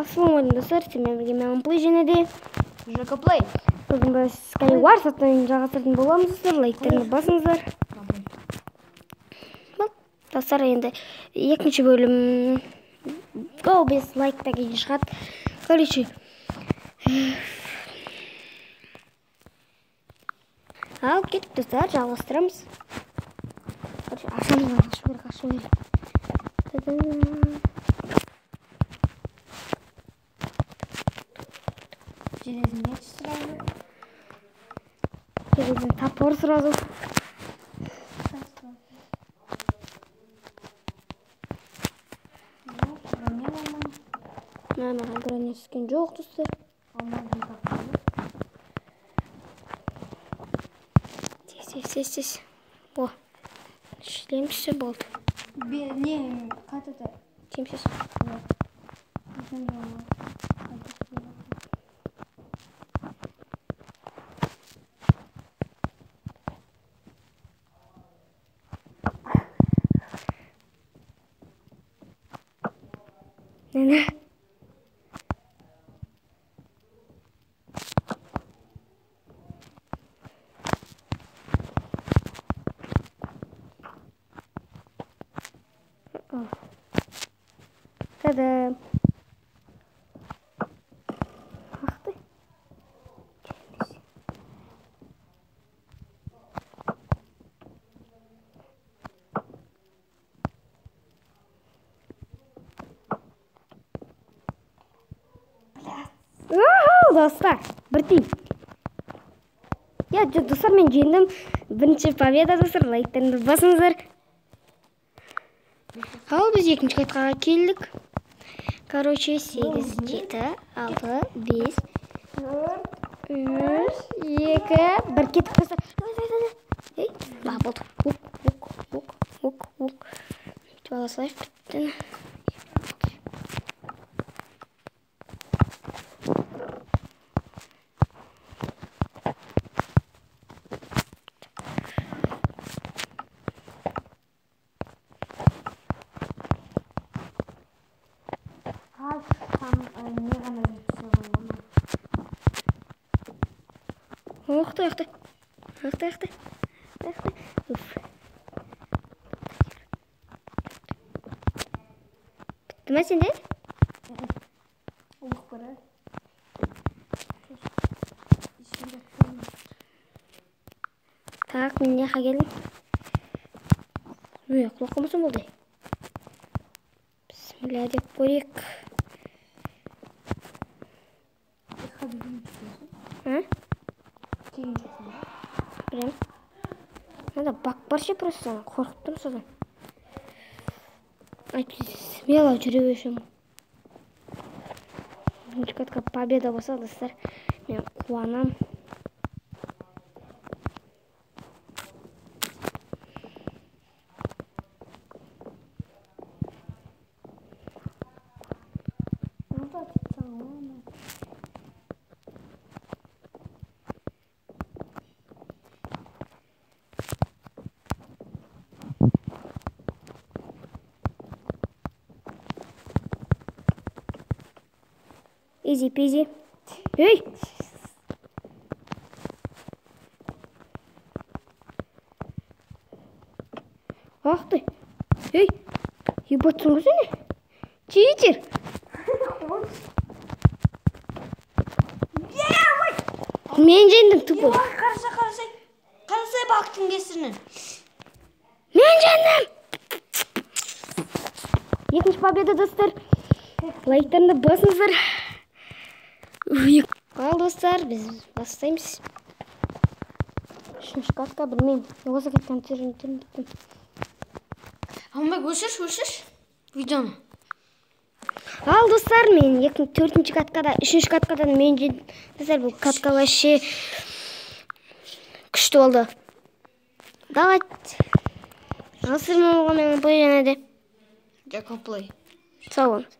Ассалаумағалейкум достар, сіздермен бірге мен Плей және де Жека Плей. Бүгін біз Skywars атты ойын жалғастыратын боламыз достар. Лайктарыңды басыңыздар. Достар, енді екінші бөлім Go 5 лайктан кейін шығады. Короче, ал кеттік достар, жалғастырамыз. Короче, ашамыз, ашу керек, ашу керек. Железный меч сразу. Железный топор сразу. Маған броня түскен жоқ, достар. Тез, тез, тез, тез. О, шлем түссе болды. Не, как это? Темсіз. Нені? Та-дам! Ах ты! Достар, бір тиын. Я, достар, мен жеңдім. Бірінші победа, достар. Лайктарыңды басыңыздар. Ал біз екінші каткаға келдік. Короче, 8, 7, 6, 5, 4, 3, 2, 1. Кеттік, достар. Давай, давай, давай. Ей, ба, болды. Ук, ук, ук, ук, ук. Бүйтіп ала салайық. Бітті. Ух ты, ух ты, ух ты, ух ты, ух ты, уф. Бітті ма сенде? Ух, бара. Так, мен не жаққа келдім? Ой, құлап қалмасам болды. Бісміллә деп көрейік. А? Білем. Мынада бак бар ше, просто қорқып тұрмын содан. Әйтпесе смело жүре беруші. Бірінші катка победа болса, достар, мен қуанам. Изи-пизи. Эй! Ах ты! Эй! Ебаться ғой сені! Читер! Мен жеңдім, тупой. Қарасай, қарасай. Қарасай бақтың кесірінен. Мен жеңдім! Екінші победа, достар. Лайктарыңды басыңыздар. Ал достар, біз бастаймыз. Үшінші катка, білмеймін. Осы катканы түсіріп біттім. Алмай, өшірші, өшірші видеоны. Ал достар, мен төртінші каткада, үшінші каткадан мен жеңдім. Достар, бұл катка вообще күшті болды. Давайте. Жасырмауға мен Плей және де Жека Плей. Сау болыңыз.